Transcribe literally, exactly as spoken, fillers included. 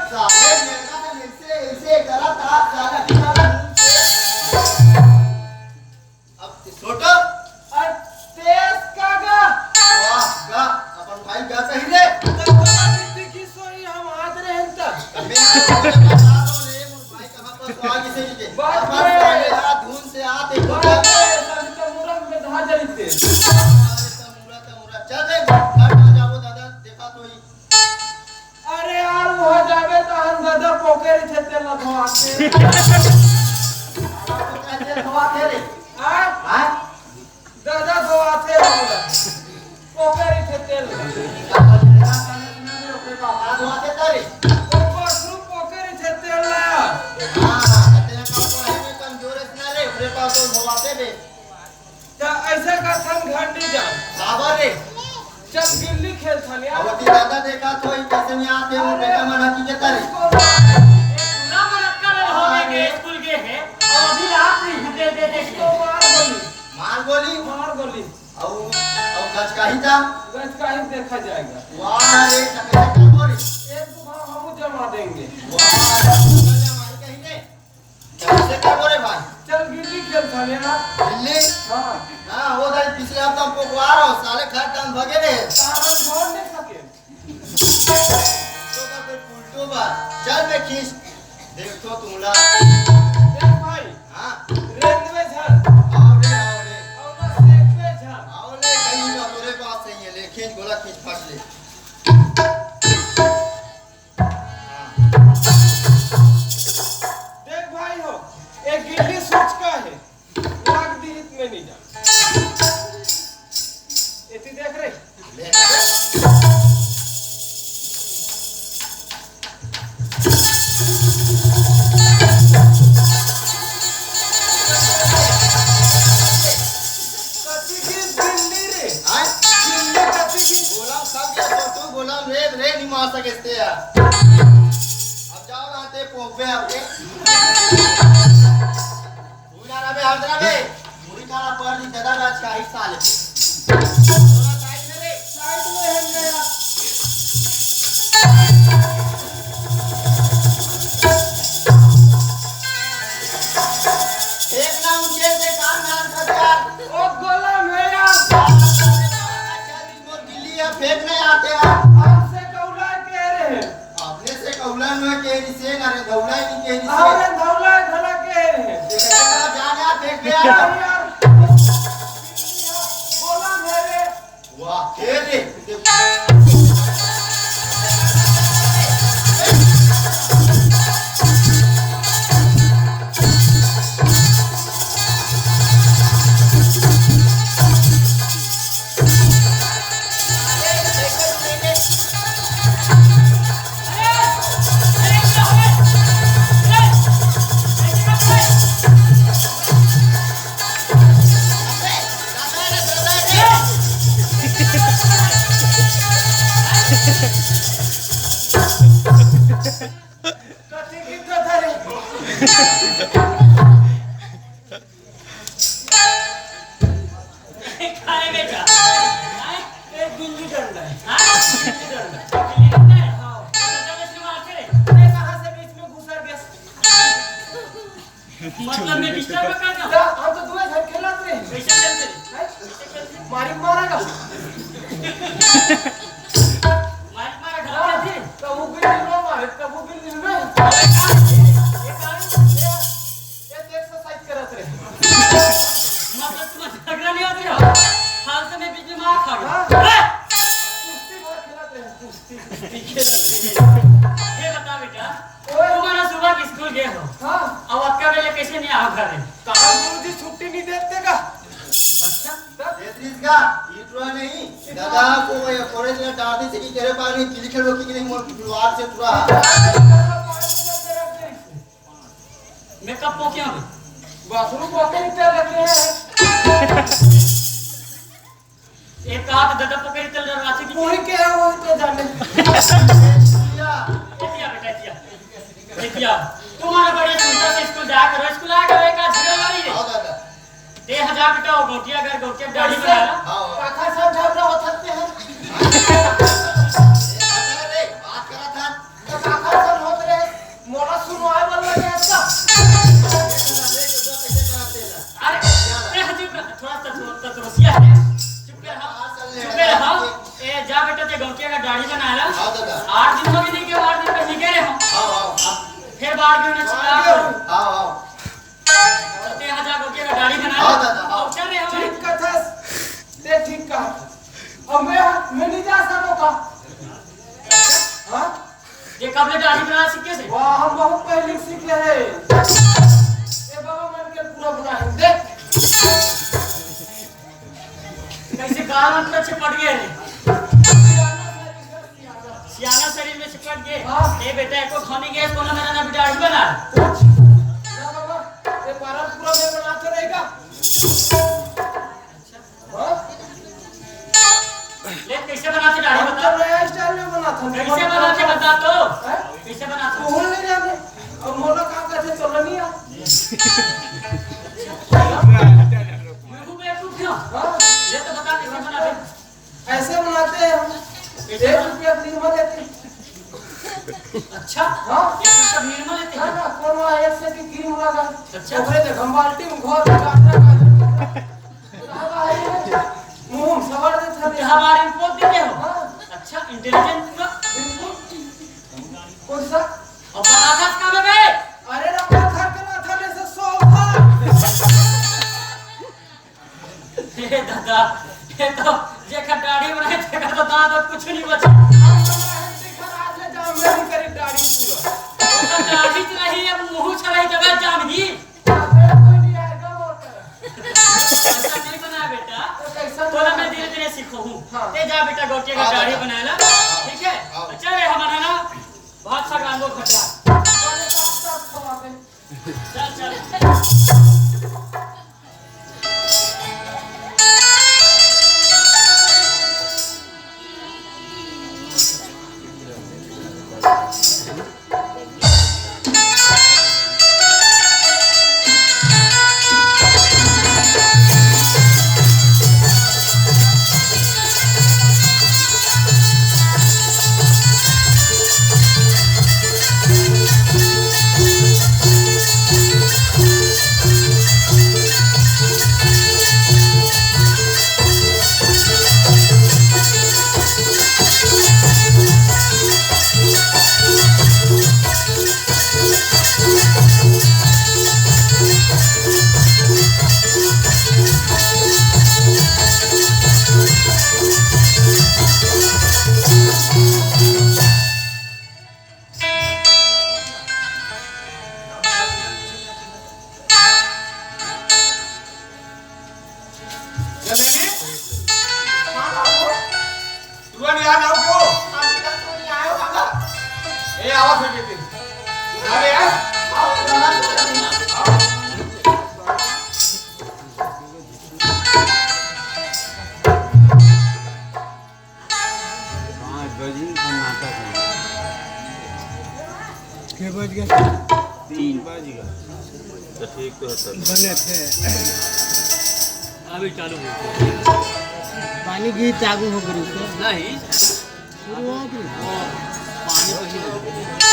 साले मेरा तो ऐसे, ऐसे करा था, साला कितना मुंह से। अब छोटो। अरे तेज काका। वाह, का? अपन भाई का कही रे? तब तो अभी दिखी सोई हम हाथ रहे हैं तब। मैं आज बोले बता दो रे, मोर भाई कहाँ पर सो आगे से नीचे। बात अपन में। साले आ धुन से आते हो बात जाते। में, तब तो मुरम में धा जलते। अरे तमुरा, तमुरा। चल रे, घर ना जाओ दादा, देखा तो ही। अरे यार, वहाँ जाबे त हम दादा पोखरी थे तेल लगवाते। अब तो कैसे धोआते रे? हाँ? हाँ? दादा धोआते हम। पोखरी थे तेल। का बोले रे? का बोले रे? ओकरे बाप का धोआते था रे? ओ पशु पोखरी थे तेल ला। हाँ, तेरे का ऊपर है में कमजोर है ना रे, ओकरे बाप तो धोआते बे। त ऐसे करथन घंटी जान। बाबा रे। चल गिल्ली खेलथन यार। अब अभी दादा देखा तो ही कैसे नहीं आते हो, बेटा मना की जता रे। इसको मार। ये पूरा मरद का लड़ हो गए के स्कूल के है, और अभी रात नहीं दे दे दे। इसको मार गोली। मार गोली? मार गोली। और, और गज का ही था? गज का ही देखा जाएगा। वाह रे, तो कैसे कर बोली? एक दो भाव हम जमा देंगे। वाह, चल जमा ही कहीं ने। कैसे करबो रे भाई? चल गिल्ली खेलथन यार। गिल्ली? हाँ। हाँ, वो दाई पिछले हफ्ता हम पोखवार हो, साले घर टांग भगे रे। तारन भर नहीं सके। तो का कोई उल्टो बा। चल बे खींच। देख तो तुमला। देख भाई। हाँ। रेंदवे झन। आओ रे, आओ रे। और ना सेकवे झन। आओ रे, कहीं का तोरे पास सही है, ले खींच गोला खींच फट ले। देख भाई हो, एक गिल्ली सुचका है, लाग दी हित में नहीं जा। एती देख रे। कथी की गिल्ली रे? आय? गिल्ली कथी की? गोलम सब के तो तू गोलम रे, रे नहीं मार सकते यार। अब जाओ ना ते पोपे आपके। तू ना रबे, हम रबे। मुड़ी काला पर दी दादा राज का हिस्सा ले। थोड़ा साइड में रे। साइड में है मेरा। फेंकना ऊंचे से कान धान कर यार। ओ गोलम है यार। मोर गिल्ली है, फेंक नहीं आते यार। आपसे कौला कह रहे हैं। अपने से कौला न कह रही से, ना रे धौला ही नहीं कह रही से। अरे धौला घला कह रहे हैं। ये कैसे करा जाने आप फेंक गया। अरे यार, गोलम है रे। वाह, खेल रे। कथी की कथा रे? खाए बेटा। हाँ? एक गुल्ली डंडा है। हाँ? गुल्ली डंडा। गुल्ली डंडा है? हाँ। तो जब इसमें मारते रहे। ये कहाँ से बीच में घुसर गया? मतलब मैं डिस्टर्ब कर रहा हूँ। हम तो दुए घर खेलत रहे। कैसे खेलते? हैं? कैसे खेलते? मारी मारा का। मारी मारा घर हाँ, खेलते? तब वो गिर गिर मारे, तब वो गिर गिर में। अरे कहाँ? ये कहाँ? ये, ये तो एक्सरसाइज करत रहे। मतलब तुम झगड़ा नहीं होते हो? हाल से मैं बीच में मार खा गया। हाँ। हैं? कुश्ती मार खेलत रहे, कुश्ती। ये बता बेटा, ओए। तुम्हारा सुबह के स्कूल गए हो? हाँ। अब अतका बेले कैसे नहीं आओ घर में? कहाँ गुरुजी छुट्टी नहीं देते का? अच्छा। तब? ये त्रिस का, ये टुरा नहीं। दादा को ये कॉलेज में डाल दी थी कि तेरे पास नहीं, किली खेलो कि नहीं, मोर बुलवार से टुरा। मैं कब पोके हूँ? बाथरूम पोके नहीं कर लगे हैं। एक हाथ दादा पकड़ के चल रहा है, पूरी के है वो तो जाने। एतिया बेटा, एतिया। एतिया। तुम्हारा बड़े सुंदर से स्कूल जाया करो, स्कूल आया करो, एक हाथ जुड़े वाली है। आओ दादा। दे हजार बेटा, वो गोटिया घर, गोटिया दाढ़ी बना ला। आओ। काका सब झगड़ा हो सकते हैं। ए, दादा रे, बात करा था। तो काका सब हो थोड़ा तत्व-, तत्वसिया है। चुप रहा, चुप रहा। ए, जा बेटा, ते गौटिया का दाढ़ी बना ला। हाँ, दादा। आठ दिन हो गए नहीं के, आठ दिन पहले कह रहे हम। हाँ, हाँ, हाँ। फिर बाहर गए ना, चिल्ला। हाँ, हाँ। ते यहाँ जा गौटिया का दाढ़ी बना ला। हाँ, दादा, हाँ। और चल रहे हम। ठीक कथस, ते ठीक कहा। अब मैं, मैं नहीं जा सकूँ का? हाँ? ये कब ले दाढ़ी बनाना सीखे से? वाह, हम बहुत पहले सीखे हैं। ए बाबा, मन के पूरा बना है, देख। कैसे गाल में तो चिपट गए हैं। सियाना शरीर में चिपट गए। हाँ। ए बेटा, एको खाने गए, कोनो मेरा ना दाढ़ी बना। ना बाबा, ये पारा पूरा मैं बना तो रहेगा। हाँ? ले, कैसे बनाते दाढ़ी हम बता? तो नया style में बनाता हूँ। कैसे बनाते बता तो? हैं? कैसे बनाते? तू नहीं जाने। अब मोला का कहते तो नहीं आ। मैं हूँ बेवकूफ क्यों? हाँ? ये तो बता कैसे बनाते? ऐसे बनाते हैं हम। कैसे एक बना- रुपया फ्री में देते हैं। अच्छा? हाँ? एक रुपया फ्री में लेते हैं? ना, ना, कौन वहाँ एक से की क्रीम लगा? अच्छा। ओकरे देख, हम बाल्टी में घोर के काटना काटना। मुंह में सवार देते हैं। हमारे में पोत देते हो? हाँ। अच्छा, intelligent पूरा। बिल्कुल। कौन सा? और बनाता कहाँ है बे? अरे, रखा था, कला था, जैसे सौ था। हे दादा, ये तो जेकर दाढ़ी बनाए, तेकर तो दांत और कुछ नहीं बचा। आज ले जाओ, मेरी करी दाढ़ी पूरा। ओकर दाढ़ी तो नहीं, अब मुंह चढ़ाई जगह जाम ही। अबे कोई नहीं आएगा वो तो। ऐसा नहीं बना बेटा। तो कैसा तोला बना? मैं धीरे-धीरे सिखाहूँ। हाँ। ते जा बेटा, गौटिया का हाँ, दाढ़ी दादा। बना ला, हाँ। ठीक है? हाँ। चल रे, हमारा ना बहुत सा गांगो खटरा। अरे साफ साफ खवा दे। चल, चल। तुरंत यहाँ जाओ क्यों? ए, आवाज हो गई थी। अरे यार। पाँच बजे सन्नाटा। के बज गए? तीन बज गए। तो ठीक तो होता। बने थे। अभी चालू हो गया। पानी भी चालू हो गई। नहीं। शुरुआत में। पानी वही हो गया।